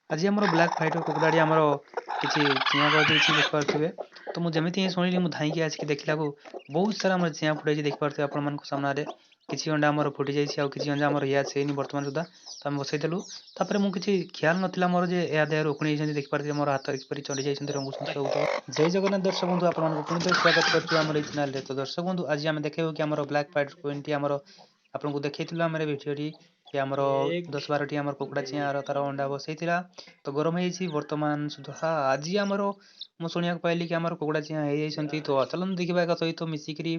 ଆଜି ଆମର black fighter କୁକୁଡ଼ାଟି ଆମର କିଛି ଚିଆଁ କରିଦେଇଛି, ଦେଖିପାରୁଥିବେ। ତ ମୁଁ ଯେମିତି ହିଁ ଶୁଣିଲି, ମୁଁ ଧାଇଁକି ଆସିକି ଦେଖିଲାକୁ ବହୁତ ସାରା ଆମର ଚିଆଁ ଫୁଟାଇଛି। ଦେଖିପାରୁଥିବେ ଆପଣମାନଙ୍କ ସାମ୍ନାରେ, କିଛି ଅଣ୍ଡା ଆମର ଫୁଟି ଯାଇଛି ଆଉ କିଛି ଅଣ୍ଡା ଆମର ୟାଚ୍ ହେଇନି ବର୍ତ୍ତମାନ ସୁଦ୍ଧା। ତ ଆମେ ବସେଇଦେଲୁ। ତାପରେ ମୁଁ କିଛି ଖିଆଲ ନଥିଲା ମୋର ଯେ ଏହା ଦେହରୁ ଉକୁଣି ହେଇଛନ୍ତି। ଦେଖିପାରୁଥିବେ, ମୋର ହାତରେ କିପରି ଚଢ଼ି ଯାଇଛନ୍ତି ରଙ୍ଗୁଛନ୍ତି ସବୁ। ଜୟ ଜଗନ୍ନାଥ ଦର୍ଶକ ବନ୍ଧୁ, ଆପଣମାନଙ୍କୁ ପୁଣି ଥରେ ସ୍ୱାଗତ କରୁଛୁ ଆମର ଏଇ ଚ୍ୟାନେଲରେ। ତ ଦର୍ଶକ ବନ୍ଧୁ, ଆଜି ଆମେ ଦେଖେଇବୁ କି ଆମର ବ୍ଲାକ୍ ଫାଇଟର କୁଇନ୍ଟି ଆମର ଆପଣଙ୍କୁ ଦେଖେଇଥିଲୁ ଆମର ଭିଡ଼ିଓଟି କି ଆମର 1 10 12ଟି ଆମର କୁକୁଡ଼ା 2 ଚିଆଁର ତାର ଅଣ୍ଡା ବସେଇଥିଲା। ତ ଗରମ ହେଇଯାଇଛି ବର୍ତ୍ତମାନ ସୁଦ୍ଧା। ଆଜି ଆମର ମୁଁ ଶୁଣିବାକୁ ପାଇଲି କି ଆମର କୁକୁଡ଼ା ଚିଆଁ ହେଇଯାଇଛନ୍ତି। ତ 4 ଚାଲନ୍ତୁ ଦେଖିବା ଏକା ସହିତ ମିଶିକିରି।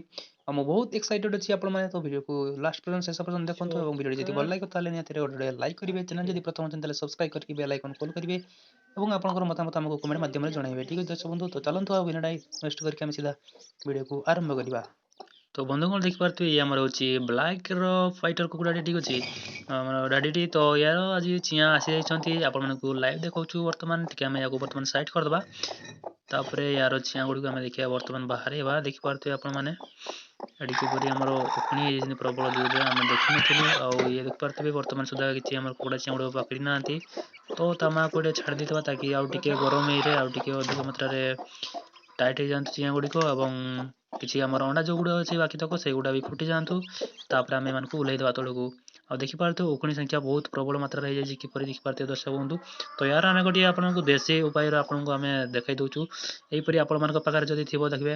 ଆଉ ମୁଁ ବହୁତ ଏକ୍ସାଇଟେଡ୍ ଅଛି। ଆପଣମାନେ ତ ଭିଡ଼ିଓକୁ ଲାଷ୍ଟ ପର୍ଯ୍ୟନ୍ତ, ଶେଷ ପର୍ଯ୍ୟନ୍ତ ଦେଖନ୍ତୁ ଏବଂ ଭିଡ଼ିଓଟି ଯଦି ଚଉକା ଭଲ ଲାଗିବ, ତାହେଲେ ନିହାତି ଗୋଟେ ଲାଇକ୍ କରିବେ। ଚ୍ୟାନେଲ୍ 8 ଯଦି ପ୍ରଥମ ଅଛନ୍ତି, ତାହେଲେ ସବସ୍କ୍ରାଇବ୍ କରିକି ବେଲ୍ ଆଇକନ୍ କଲ୍ କରିବେ ଏବଂ ଆପଣଙ୍କର ମତାମତ ଆମକୁ କମେଣ୍ଟ ମାଧ୍ୟମରେ ଜଣାଇବେ। ଠିକ୍ ଅଛି ଦର୍ଶକ ବନ୍ଧୁ, ତ ଚାଲନ୍ତୁ ଆଉ ବିନା ଟାଇମ୍ ୱେଷ୍ଟ କରିକି ଆମେ ସିଧା ଭିଡ଼ିଓକୁ ଆରମ୍ଭ କରିବା। ତ ବନ୍ଧୁଗଣ, ଦେଖିପାରୁଥିବେ, ଇଏ ଆମର ହେଉଛି ବ୍ଲାକ୍ର ଫାଇଟର କୁକୁଡ଼ାଟି, ଠିକ୍ ଅଛି, ଆମର ଡାଡ଼ିଟି। ତ ୟାର ଆଜି ଚିଆଁ ଆସିଯାଇଛନ୍ତି, ଆପଣମାନଙ୍କୁ ଲାଇଭ୍ ଦେଖାଉଛୁ ବର୍ତ୍ତମାନ। ଟିକେ ଆମେ ୟାକୁ ବର୍ତ୍ତମାନ ସାଇଡ଼୍ କରିଦେବା, ତାପରେ ୟାର ଚିଆଁ ଗୁଡ଼ିକୁ ଆମେ ଦେଖିବା ବର୍ତ୍ତମାନ ବାହାରେଇବା। ଦେଖିପାରୁଥିବେ ଆପଣମାନେ, ଏଠି କିପରି ଆମର ଉକୁଣି ହେଇଯାଇଛନ୍ତି ପ୍ରବଳ ଜୋରରେ, ଆମେ ଦେଖିନଥିଲୁ। ଆଉ ଇଏ ଦେଖିପାରୁଥିବେ, ବର୍ତ୍ତମାନ ସୁଦ୍ଧା କିଛି ଆମର କୁକୁଡ଼ା ଚିଆଁ ଗୁଡ଼ିକ ପାକଡ଼ି ନାହାନ୍ତି। ତ ତା ମାଆକୁ ଟିକେ ଛାଡ଼ି ଦେଇଥିବା, ତାକି ଆଉ ଟିକେ ଗରମ ହେଇରେ ଆଉ ଟିକେ ଅଧିକ ମାତ୍ରାରେ ଟାଇଟ୍ ହେଇଯାଆନ୍ତୁ ଚିଆଁ ଗୁଡ଼ିକ ଏବଂ କିଛି ଆମର ଅଣ୍ଡା ଯେଉଁଗୁଡ଼ା ଅଛି ବାକି ତକ, ସେଇଗୁଡ଼ା ବି ଫୁଟି ଯାଆନ୍ତୁ। ତାପରେ ଆମେ ଏମାନଙ୍କୁ ଓହ୍ଲେଇ ଦେବା ତଳକୁ। ଆଉ ଦେଖିପାରୁଥିବେ, ଉକୁଣି ସଂଖ୍ୟା ବହୁତ ପ୍ରବଳ ମାତ୍ରାରେ ହେଇଯାଇଛି କିପରି, ଦେଖିପାରୁଥିବେ ଦର୍ଶକ ବନ୍ଧୁ। ତ ଏହାର ଆମେ ଗୋଟିଏ ଆପଣଙ୍କୁ ଦେଶୀ ଉପାୟରେ ଆପଣଙ୍କୁ ଆମେ ଦେଖାଇ ଦେଉଛୁ। ଏହିପରି ଆପଣମାନଙ୍କ ପାଖରେ ଯଦି ଥିବ, ଦେଖିବେ,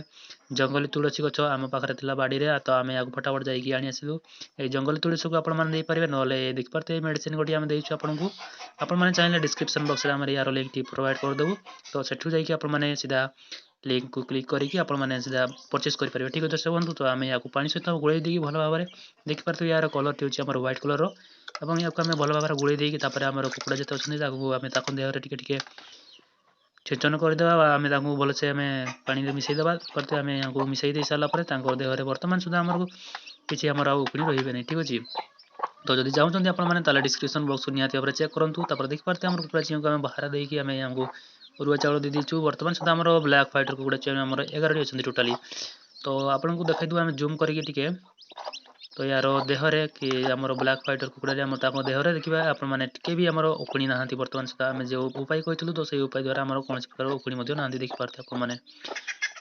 ଜଙ୍ଗଲୀ ତୁଳସୀ ଗଛ ଆମ ପାଖରେ ଥିଲା ବାଡ଼ିରେ, ତ ଆମେ ଏହାକୁ ଫଟାଫଟ ଯାଇକି ଆଣି ଆସିଲୁ। ଏଇ ଜଙ୍ଗଲୀ ତୁଳସୀକୁ ଆପଣମାନେ ଦେଇପାରିବେ, ନହେଲେ ଦେଖିପାରୁଥିବେ, ମେଡ଼ିସିନ ଗୋଟିଏ ଆମେ ଦେଇଛୁ ଆପଣଙ୍କୁ। ଆପଣମାନେ ଚାହିଁଲେ ଡିସ୍କ୍ରିପ୍ସନ୍ ବକ୍ସରେ ଆମର ୟାର ଲିଙ୍କଟି ପ୍ରୋଭାଇଡ଼ କରିଦେବୁ। ତ ସେଠୁ ଯାଇକି ଆପଣମାନେ ସିଧା ଲିଙ୍କକୁ କ୍ଲିକ୍ କରିକି ଆପଣମାନେ ସିଧା ପରଚେସ୍ କରିପାରିବେ। ଠିକ୍ ଅଛି ଦର୍ଶକ ବନ୍ଧୁ, ତ ଆମେ ୟାକୁ ପାଣି ସହିତ ଗୋଳେଇ ଦେଇକି ଭଲ ଭାବରେ, ଦେଖିପାରୁଥିବେ, ୟାର କଲର୍ଟି ହେଉଛି ଆମର ହ୍ୱାଇଟ୍ କଲର୍ର ଏବଂ ୟାକୁ ଆମେ ଭଲ ଭାବରେ ଗୋଳେଇ ଦେଇକି ତାପରେ ଆମର କୁକୁଡ଼ା ଯେତେ ଅଛନ୍ତି, ତାକୁ ଆମେ ତାଙ୍କ ଦେହରେ ଟିକେ ଟିକେ ଛେଚନ କରିଦେବା ବା ଆମେ ତାଙ୍କୁ ଭଲସେ ଆମେ ପାଣିରେ ମିଶାଇ ଦେବା। କରିତେ ଆମେ ୟାକୁ ମିଶାଇ ଦେଇ ସାରିଲା ପରେ ତାଙ୍କ ଦେହରେ ବର୍ତ୍ତମାନ ସୁଦ୍ଧା ଆମର କିଛି ଆମର ଆଉ ଉକୁଣି ରହିବେ ନାହିଁ। ଠିକ୍ ଅଛି। ତ ଯଦି ଚାହୁଁଛନ୍ତି ଆପଣମାନେ, ତାହେଲେ ଡିସ୍କ୍ରିପ୍ସନ୍ ବକ୍ସକୁ ନିହାତି ଭାବରେ ଚେକ୍ କରନ୍ତୁ। ତାପରେ ଦେଖିପାରୁଥିବେ, ଆମର କୁକୁଡ଼ା ଚିଆଁକୁ ଆମେ ବାହାରେ ଦେଇକି ଆମେ ଆମକୁ ଅରୁଆ ଚାଉଳ ଦେଇ ଦେଇଛୁ। ବର୍ତ୍ତମାନ ସୁଦ୍ଧା ଆମର ବ୍ଲାକ୍ ଫାଇଟର କୁକୁଡ଼ା ଚିଆଁ ଆମର 11ଟି ଅଛନ୍ତି ଟୋଟାଲି। ତ ଆପଣଙ୍କୁ ଦେଖାଇଦେବୁ ଆମେ ଜୁମ୍ କରିକି ଟିକେ। ତ ୟାର ଦେହରେ କି ଆମର ବ୍ଲାକ୍ ଫାଇଟର କୁକୁଡ଼ାରେ ଆମର ତାଙ୍କ ଦେହରେ ଦେଖିବା ଆପଣମାନେ, ଟିକେ ବି ଆମର ଉକୁଣି ନାହାନ୍ତି ବର୍ତ୍ତମାନ ସୁଦ୍ଧା। ଆମେ ଯେଉଁ ଉପାୟ କହିଥିଲୁ, ତ ସେଇ ଉପାୟ ଦ୍ୱାରା ଆମର କୌଣସି ପ୍ରକାର ଉକୁଣି ମଧ୍ୟ ନାହାନ୍ତି, ଦେଖିପାରୁଥିବେ ଆପଣମାନେ।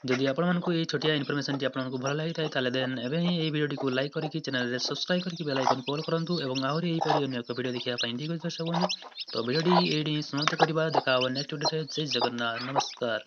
ଯଦି ଆପଣମାନଙ୍କୁ ଏଇ ଛୋଟିଆ ଇନଫର୍ମେସନ୍ଟି ଆପଣଙ୍କୁ ଭଲ ଲାଗିଥାଏ, ତାହେଲେ ଦେନ୍ ଏବେ ହିଁ ଏଇ ଭିଡ଼ିଓଟିକୁ ଲାଇକ୍ କରିକି ଚ୍ୟାନେଲରେ ସବସ୍କ୍ରାଇବ୍ କରିକି ବେଲ୍ ଆଇକନ୍ କଲ୍ କରନ୍ତୁ ଏବଂ ଆହୁରି ଏହିପରି ଅନ୍ୟ ଏକ ଭିଡ଼ିଓ ଦେଖିବା ପାଇଁ। ଠିକ୍ ଅଛି ଦର୍ଶକ ବନ୍ଧୁ, ତ ଭିଡ଼ିଓଟି ଏଇଠି ହିଁ ସମାପ୍ତ କରିବା। ଦେଖା ହେବ ନେକ୍ସଟ ଭିଡ଼ିଓରେ। ଜୟ ଜଗନ୍ନାଥ, ନମସ୍କାର।